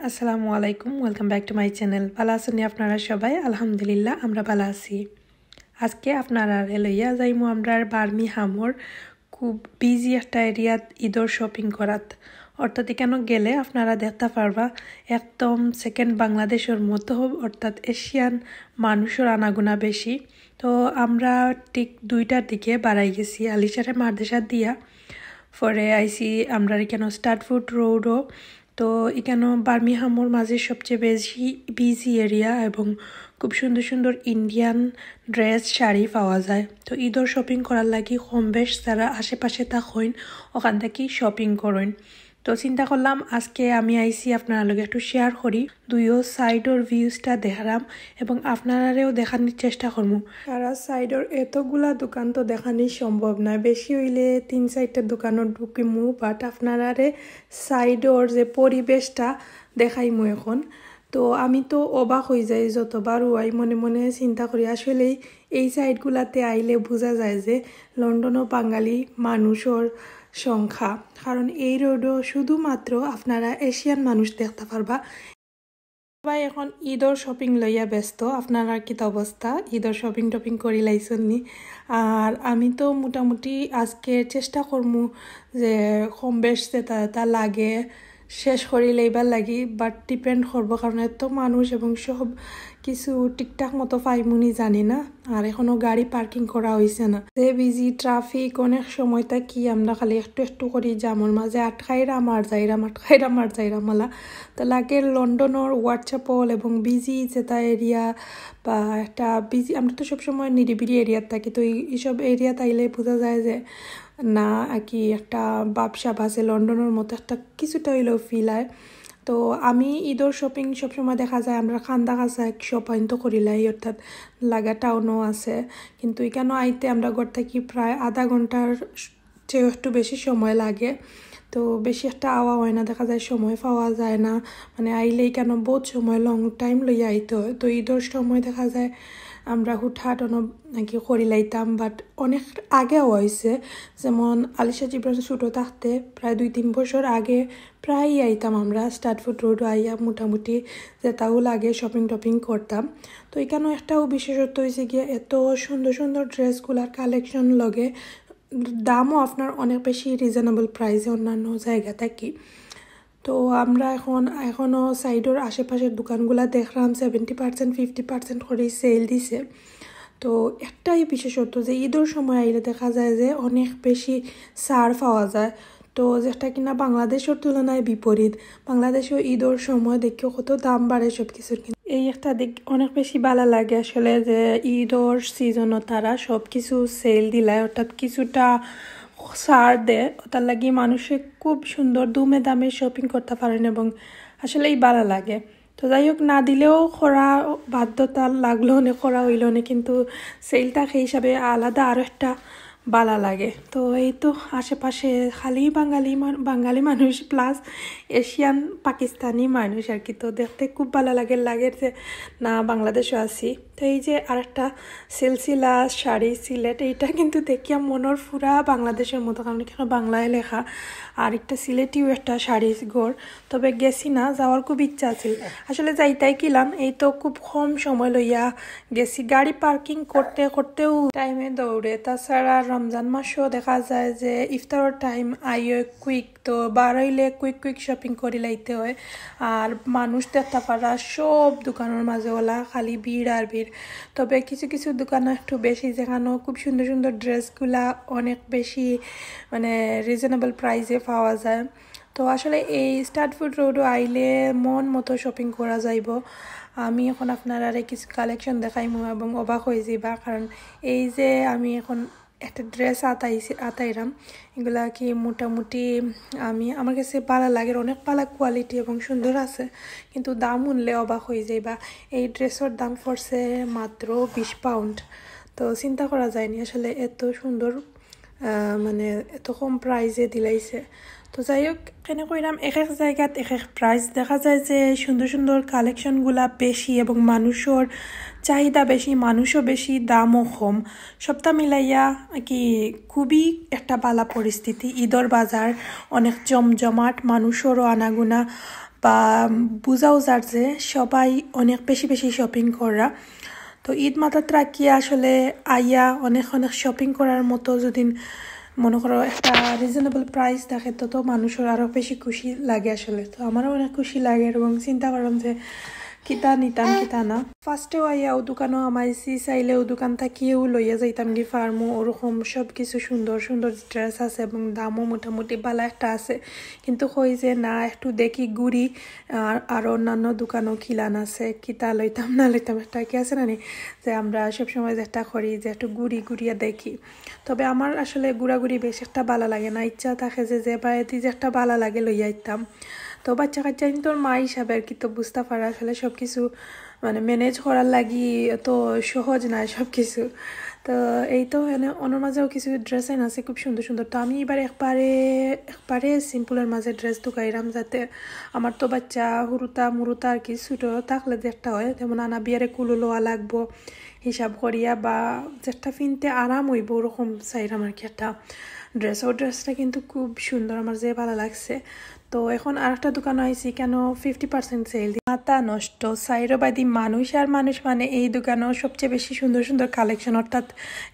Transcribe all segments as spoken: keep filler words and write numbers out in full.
আসসালামু আলাইকুম, welcome back to my channel। ভালা আছইন নি আপনারা সবাই? আলহামদুলিল্লাহ, আমরা ভালা আছি। আজকে আপনারারে লইয়া যাইমু আমরার বার্মিংহামর খুব বিজি একটা এরিয়াত ঈদর শপিং করাত। অর্থাৎ ইকানো গেলে আপনারা দেখতা পারবা একদম সেকেন্ড বাংলাদেশর মতো, অর্থাৎ এশিয়ান মানুষর আনাগুনা বেশি। তো আমরা ঠিক দুইটার দিকে বারাই গেছি আলিশারে মাদ্রাসা দিয়া। পরে আইছি আমরার ইকানো স্টাডফোর্ড রোডও। তো ইকানো বার্মিংহামর মাঝে সবচেয়ে বেশি বিজি এরিয়া এবং খুব সুন্দর সুন্দর ইন্ডিয়ান ড্রেস, শাড়ি পাওয়া যায়। তো ঈদর শপিং করার লাগি কম বেশ যারা আশেপাশে থাকইন, ওখান থাকি শপিং করইন। তো চিন্তা করলাম আজকে আমি আইছি আপনারার লগে একটু শেয়ার করি, দুইও সাইডর ভিউজটা দেখারাম এবং আপনারারেও দেখানির চেষ্টা করমু। সারা সাইডর এতগুলা দোকান তো দেখানি সম্ভব নায়, বেশি অইলে তিন চাইরটা দোকানো ঢুকিমু, বাট আপনারারে সাইডর যে পরিবেশটা দেখাইমু এখন। তো আমি তো অবাক অই যাই, যতবার অই মনে মনে চিন্তা করি, আসলেই এই সাইডগুলাতে আইলে বুঝা যায় যে লন্ডনো বাঙালি মানুষর সংখ্যা, কারণ এই রোডও শুধুমাত্র আপনারা এশিয়ান মানুষ দেখতা পারবা। সবাই এখন ঈদর শপিং লইয়া ব্যস্ত। আপনারার কিতা অবস্থা? ঈদর শপিং টপিং করি লাইছইন নি? আর আমি তো মোটামুটি আজকে চেষ্টা করমু যে কম বেশ যেটা যেটা লাগে শেষ করি লইবার লাগি, বাট ডিপেন্ড করবো, কারণ এত মানুষ এবং সব কিছু ঠিকঠাক মতো পাইমু নি জানি না। আর এখনো গাড়ি পার্কিং করা অইছে না, যে বিজি ট্রাফিক, অনেক সময় থাকি আমরা খালি একটু একটু করি জামর মাঝে আটকাইরাম আর যাইরাম, আটকাইরাম আর যাইরাম অলা। তো লাগে লন্ডনর হোয়াইটচ্যাপেল এবং বিজি যেটা এরিয়া বা একটা বিজি, আমরা তো সবসময় নিরিবিলি এরিয়াত থাকি, তো এই এইসব এরিয়াত আইলে বুঝা যায় যে না আর কি একটা ভাবসাব আছে, লন্ডনর মতো একটা কিছুটা অইলেও ফিল হয়। তো আমি ঈদর শপিং সবসময় দেখা যায় আমরা কান্দাকাছা এক শপাইন তো করিলাই, অর্থাৎ লাগা টাউনও আছে, কিন্তু ইকানো আইতে আমরা ঘর থাকি প্রায় আধা ঘন্টার চেয়ে একটু বেশি সময় লাগে। তো বেশি একটা আওয়া হয় না, দেখা যায় সময় পাওয়া যায় না, মানে আইলে ইকানো বহুত সময় লং টাইম লইয়া আইতে হয়। তো ঈদর সময় দেখা যায় আমরা হুটহাট অনো নাকি করি লাইতাম, বাট অনেক আগে অইছে, যেমন আলিশা জিবরান ছোটো থাকতে প্রায় দুই তিন বছর আগে প্রায়ই আইতাম আমরা স্টাডফোর্ড রোড আইয়া মোটামুটি যেটাও লাগে শপিং টপিং করতাম। তো ইকানো একটাও বিশেষত্ব অইছে গিয়া এত সুন্দর সুন্দর ড্রেসগুলার কালেকশন লগে দামও আপনার অনেক বেশি রিজনেবল প্রাইসে অন্যান্য জায়গা থাকি। তো আমরা এখন এখনো সাইডর আশেপাশের দোকানগুলা দেখলাম সেভেন্টি পার্সেন্ট ফিফটি পার্সেন্ট করি সেল দিছে। তো একটাই বিশেষত্ব যে ঈদর সময় আইলে দেখা যায় যে অনেক বেশি ছাড় পাওয়া যায়, তো যেটা কিনা বাংলাদেশর তুলনায় বিপরীত। বাংলাদেশও ঈদর সময় দেখি কত দাম বাড়ে সব কিছুর, কিন্তু এই একটা দিক অনেক বেশি ভালা লাগে আসলে যে ঈদর সিজনও তারা সব কিছু সেল দিলায়, অর্থাৎ কিছুটা ছাড় দেয়, ওটার লাগি মানুষে খুব সুন্দর দামে দামে শপিং করতা পারইন এবং আসলেই ভালা লাগে। তো যাই হোক, না দিলেও করা বাধ্যতা লাগলো নে, করা অইলো নে, কিন্তু সেলটা সেই হিসাবে আলাদা আরও একটা ভালা লাগে। তো এই তো আশেপাশে খালি বাঙালি মান-, বাঙালি মানুষ প্লাস এশিয়ান পাকিস্তানি মানুষ আর কি। তো দেখতে খুব ভালা লাগে, লাগে যে না বাংলাদেশও আছি। তো এই যে আরেকটা সিলসিলা শাড়ি সিলেট, এইটা কিন্তু দেখিয়া মনর পুরা বাংলাদেশর মতো, কারণ এখানো বাংলায় লেখা। আর একটা সিলেটিও একটা শাড়ি ঘর, তবে গেছি না, যাওয়ার খুব ইচ্ছা আছিল। আসলে যাইতাই কিলাম, এই তো খুব কম সময় লইয়া গেছি, গাড়ি পার্কিং করতে করতেও টাইমে দৌড়ে। তাছাড়া রমজান মাসও দেখা যায় যে ইফতারর টাইম আইও কুইক, তো বারইলে কুইক কুইক শপিং করি লাইতে হয়। আর মানুষ দেখতা পারা সব দোকানর মাঝে ওলা খালি ভিড় আর ভিড়। তবে কিছু কিছু দোকানো একটু বেশি, যেখানো খুব সুন্দর সুন্দর ড্রেসগুলা অনেক বেশি মানে রিজনেবল প্রাইসে পাওয়া যায়। তো আসলে এই স্টাডফোর্ড রোডও আইলে মন মতো শপিং করা যাইবো। আমি এখন আপনারারে কিছু কালেকশন দেখাইমু এবং অবাক অই যাইবা, কারণ এই যে আমি এখন একটা ড্রেস আতাইছি, আতাইরাম, এগুলা কি মোটামুটি আমি, আমার কাছে ভালা লাগে, অনেক ভালা কোয়ালিটি এবং সুন্দর আছে, কিন্তু দাম হুনলে অবাক অই যাইবা। এই ড্রেসর দাম পড়ছে মাত্র বিশ পাউন্ড। তো চিন্তা করা যায়নি আসলে এত সুন্দর, আহ, মানে এত কম প্রাইসে দিলাইছে। তো যাই হোক, কেনে কইরাম এক এক জায়গাত এক এক প্রাইস। দেখা যায় যে সুন্দর সুন্দর কালেকশনগুলা বেশি এবং মানুষর চাহিদা বেশি, মানুষও বেশি, দামও কম। সবটা মিলাইয়া কি খুবই একটা ভালা পরিস্থিতি। ঈদর বাজার অনেক জমজমাট, মানুষরও আনাগুনা, বা বোঝাও যার যে সবাই অনেক বেশি বেশি শপিং করা। তো ঈদ মাথাত রাখিয়া আসলে আইয়া অনেক অনেক শপিং করার মতো যদি মনে করো একটা রিজনেবল প্রাইস থাকে, তো তো মানুষের আরও বেশি খুশি লাগে আসলে। তো আমারও অনেক খুশি লাগে এবং চিন্তা করলাম যে কিতা নিতাম কিতা না। ফার্স্টেও আইয়া ও দোকানও হামাইছি, চাইলে ও দোকান থাকিও লইয়া যাইতাম গি ফার্মও, ওরকম সব কিছু সুন্দর সুন্দর ড্রেস আছে এবং দামও মোটামুটি ভালা একটা আছে। কিন্তু কই যে না, একটু দেখি ঘুরি, আর আর অন্যান্য দোকানও কিলান আছে, কিতা লইতাম না লইতাম, একটা কি আছে না নি, যে আমরা সবসময় যেটা করি যে একটু ঘুরি ঘুরিয়া দেখি। তবে আমার আসলে ঘুরাঘুরি বেশ একটা ভালা লাগে না, ইচ্ছা থাকে যে যে বাড়িতে যে একটা ভালা লাগে লইয়া আইতাম। তো বাচ্চা কাচ্চা কিন্তু ওর মা হিসাবে আর কি, তো বুঝতে পারে আসলে সব কিছু মানে ম্যানেজ করার লাগি তো সহজ নায় সব কিছু। তো এই তো এনে ওনার মাঝেও কিছু ড্রেস আইন আছে খুব সুন্দর সুন্দর। তো আমি এবার একবারে একবারে সিম্পলের মাঝে ড্রেস ঢুকাইলাম, যাতে আমার তো বাচ্চা হুরুতা মুরুতা আর কি, ছোটো থাকলে যেটা হয়, যেমন আনা বিয়ারে কুলো লওয়া লাগবো হিসাব করিয়া, বা যেটা ফিনতে আরাম হইব ওরকম চাইলাম আর কি একটা ড্রেস। ও ড্রেসটা কিন্তু খুব সুন্দর, আমার যে ভালা লাগছে। তো এখন আরেকটা দোকান আইছি, কেন ফিফটি পার্সেন্ট সেল, মাথা নষ্ট, সাইরোবাদী মানুষ আর মানুষ। মানে এই দোকানও সবচেয়ে বেশি সুন্দর সুন্দর কালেকশন, অর্থাৎ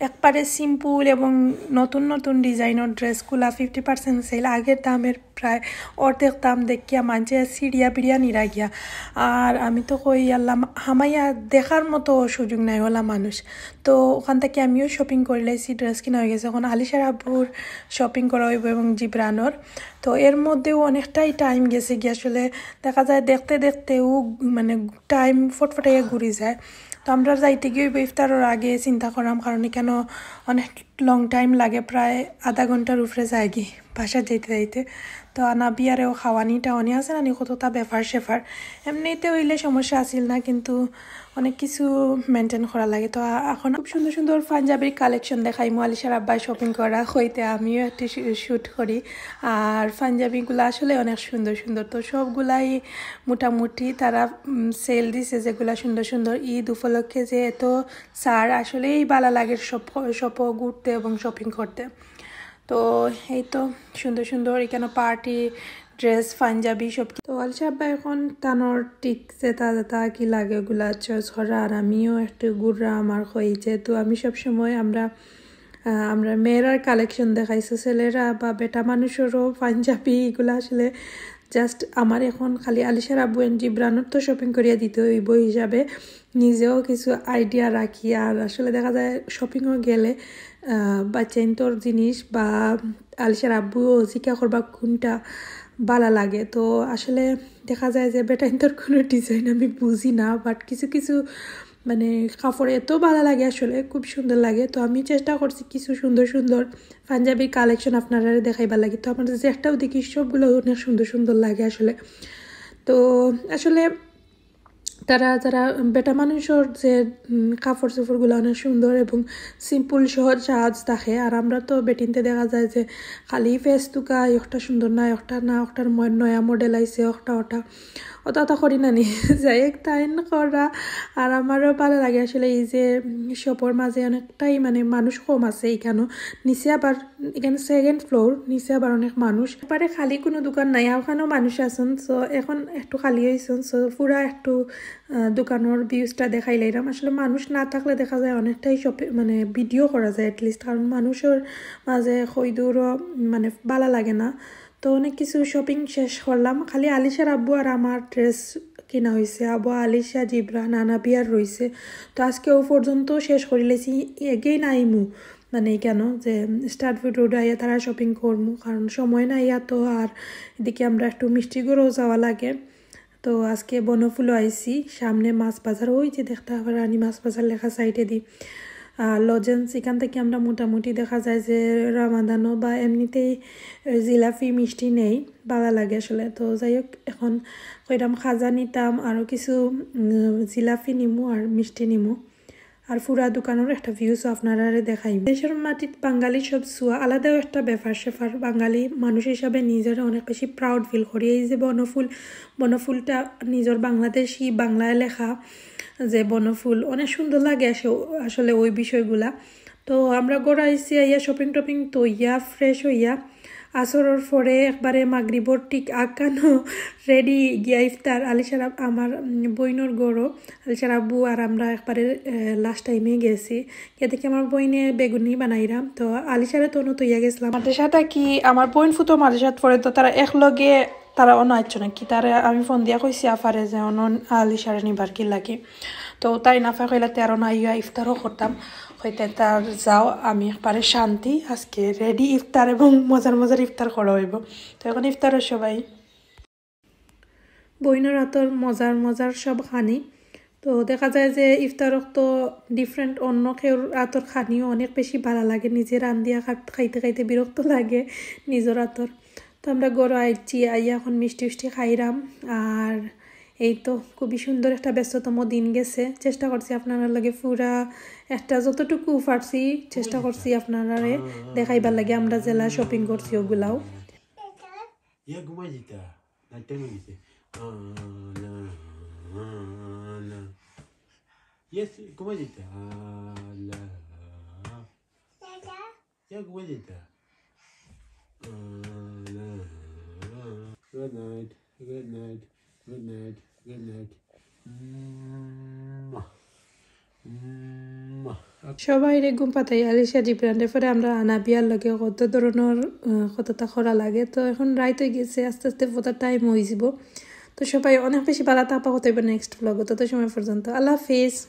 একবারে সিম্পল এবং নতুন নতুন ডিজাইনের ড্রেসগুলা ফিফটি পার্সেন্ট সেল। আগের দামের প্রায় অর্ধেক দাম দেখিয়া মানষে সিঁড়িয়া বিড়িয়া নিরা গিয়া। আর আমি তো কই আল্লাহ, হামাইয়া দেখার মতো সুযোগ নাই ওলা মানুষ। তো ওখান থেকে আমিও শপিং করে লাইছি, ড্রেস কিনা হয়ে গেছে। এখন আলিশার আব্বুর শপিং করা হইব এবং জিবরানোর। তো এর মধ্যেও অনেকটাই টাইম গেছে গিয়া, আসলে দেখা যায় দেখতে দেখতেও মানে টাইম ফটফটাইয়া ঘুরি যায়। তো আমরা যাইতে গিয়ে হইব ইফতারের আগে চিন্তা করলাম, কারণ এখানে অনেক লং টাইম লাগে, প্রায় আধা ঘন্টার উপরে যায় গি বাসা যাইতে যাইতে। তো আনা বিয়ারেও খাওয়ানি টাওয়ানি আছে না নি, কতটা ব্যাপার স্যাপার। এমনিতে হইলে সমস্যা আছিল না, কিন্তু অনেক কিছু মেনটেন করা লাগে। তো আ-, এখন খুব সুন্দর সুন্দর পাঞ্জাবির কালেকশন দেখাইমু, আলিশার আব্বায় শপিং করা হইতে আমিও একটু শু-, শ্যুট করি। আর পাঞ্জাবিগুলো আসলে অনেক সুন্দর সুন্দর, তো সবগুলাই মোটামুটি তারা সেল দিছে, যেগুলা সুন্দর সুন্দর। ঈদ উপলক্ষে যে এত ছাড়, আসলেই ভালা লাগে শপ শপও ঘুরতে এবং শপিং করতে। তো এই তো সুন্দর সুন্দর এখানে পার্টি ড্রেস, পাঞ্জাবি সব। তো আলিশা আব্বা এখন তানোর ঠিক যেটা যেটা কি লাগে ওগুলা চয়েস করা, আর আমিও একটু ঘুরলাম। আর কই যেহেতু আমি সব সময় আমরা আহ, আমরা মেয়েরার কালেকশন দেখাইছে, ছেলেরা বা বেটা মানুষেরও পাঞ্জাবি এগুলা আসলে জাস্ট আমার এখন খালি আলিশার আব্বু এন্ড জিবরানোর তো শপিং করিয়া দিতে হইব হিসাবে নিজেও কিছু আইডিয়া রাখি। আর আসলে দেখা যায় শপিংও গেলে আহ, বাচ্চাইন্তর জিনিস বা আলিশার আব্বুও জিজ্ঞা করবা কোনটা ভালা লাগে। তো আসলে দেখা যায় যে বেটাইন্তর কোনো ডিজাইন আমি বুঝি না, বাট কিছু কিছু মানে কাপড় এত ভালা লাগে, আসলে খুব সুন্দর লাগে। তো আমি চেষ্টা করছি কিছু সুন্দর সুন্দর পাঞ্জাবি কালেকশন আপনারা দেখাইবার লাগি। তো আমার যে একটাও দেখি সবগুলো অনেক সুন্দর সুন্দর লাগে আসলে। তো আসলে তারা যারা বেটা মানুষের যে উম, কাপড় চোপড়গুলো অনেক সুন্দর এবং সিম্পল সহজ সহজ থাকে, আর আমরা তো বেটিনতে দেখা যায় যে খালি ফেস তুকা একটা সুন্দর না, একটা না, একটার ম-, নয়া মডেল আইছে, একটা ওটা ওটা ওটা করি না নি। যাই হোক, তাইন করা। আর আমারও ভালা লাগে আসলে এই যে উম, শপর মাঝে অনেকটাই মানে মানুষ কম আছে এখানো। নিচে আবার এখানে সেকেন্ড ফ্লোর, নিচে আবার অনেক মানুষ। এবারে খালি কোনো দোকান নাই, ওখানেও মানুষ আছেন। সো এখন একটু খালি হয়েছেন, সো পুরা একটু আহ, দোকানের ভিউজটা দেখাই লাইলাম। আসলে মানুষ না থাকলে দেখা যায় অনেকটাই শপে মানে ভিডিও করা যায় অ্যাটলিস্ট, কারণ মানুষের মাঝে খইদুরও মানে ভালা লাগে না। তো অনেক কিছু শপিং শেষ করলাম, খালি আলিশার আব্বু আর আমার ড্রেস কিনা হয়েছে, আবু আলিশা, জিবরা, নানা বিয়ার রয়েছে। তো আজকে ও পর্যন্ত শেষ করি লাইছি, এগেইন আইমু মানে কেন যে স্টার্ট ভিডিও আইয়া তারা শপিং করমু, কারণ সময় নাই এত। আর এদিকে আমরা একটু মিষ্টি ঘরও যাওয়া লাগে। তো আজকে বনফুলও আইছি, সামনে মাছ বাজার, ওই যে দেখতে হবে রানী মাছ বাজার লেখা সাইডে দি। আর লজেন্স এখান থেকে আমরা মোটামুটি দেখা যায় যে রামাদানও বা এমনিতেই জিলাপি মিষ্টি নেই, ভালা লাগে আসলে। তো যাই হোক, এখন কইরাম খাজা নিতাম, আরও কিছু উম, জিলাপি নিমু আর মিষ্টি নিমু। আর পুরা দোকানের একটা ভিউজ আপনারারে দেখাই। দেশের মাটিত বাঙালি সব ছোঁয়া আলাদাও একটা ব্যাপার স্যাপার। বাঙালি মানুষ হিসাবে নিজের অনেক বেশি প্রাউড ফিল করি। এই যে বনফুল, বনফুলটা নিজের বাংলাদেশি বাংলায় লেখা যে বনফুল, অনেক সুন্দর লাগে আসে-, আসলে ওই বিষয়গুলা। তো আমরা ঘরে আইছি, আইয়া শপিং টপিং তো ইয়া ফ্রেশ হইয়া আসরর পরে একবারে মাগরিবর ঠিক আগ খানো রেডি গিয়া ইফতার। আলিশার আব-, আমার, উম, বইনর ঘরো আলিশার আব্বু আর আমরা একবারে, আহ, লাস্ট টাইমে গেছি। গিয়া দেখি আমার বইনে বেগুনি বানাইরাম। তো আলিশারে তো অনো থইয়া গেছিলাম। মাদ্রাসা থাকি আমার বইন ফুতো মাদ্রাসাত পড়ে, তো তারা একলগে তারা অনো আইচ্ছ না কি? তারা আমি ফোন দিয়া কইছি আফারে যে অনো আলিশারে নিবার কি লাগে। তো তাই না ফাঁক হইলাতে আর অনো আইয়া ইফতারও করতাম। কইতে তার যাও, আমি একবারে শান্তি, আজকে রেডি ইফতার এবং মজার মজার ইফতার করা হইব। তো এখন ইফতারও সবাই বইনর আতর মজার মজার সব খানি। তো দেখা যায় যে ইফতারও তো ডিফারেন্ট, অন্য কেউর আতর খানিও অনেক বেশি ভালা লাগে। নিজে রান্দিয়া খাত-, খাইতে খাইতে বিরক্ত লাগে নিজর আতর। তো আমরা ঘরো আইছি, আইয়া এখন মিষ্টি উষ্টি খাইরাম। আর এই তো খুবই সুন্দর একটা ব্যস্ততম দিন গেছে। চেষ্টা করছি আপনারার লগে পুরা একটা যতটুকু পারছি চেষ্টা করছি আপনারারে দেখাইবার লাগি আমরা যেলা শপিং করছি ওগুলাও। ইয়া ঘুমাই দিতা, না টাইম হয়ে গেছে। আ, না, আ, না। ইয়েস, ঘুমাই দিতা। আ, না। ইয়া ঘুমাই দিতা। আ, না। Good night, good night, good night, good night. উম। সবাইরে ঘুম পাতাই আলিশা জিবরানরে, পরে আমরা আনাবিয়ার লগে কত ধরনের, আহ, কততা করা লাগে। তো এখন রাইত হয়ে গেছে, আস্তে আস্তে ফোতার টাইম হয়ে যাব। তো সবাই অনেক বেশি ভালা থাকবা, কথা হইব নেক্সট ব্লগো। তত সময় পর্যন্ত আল্লাহ হাফিজ।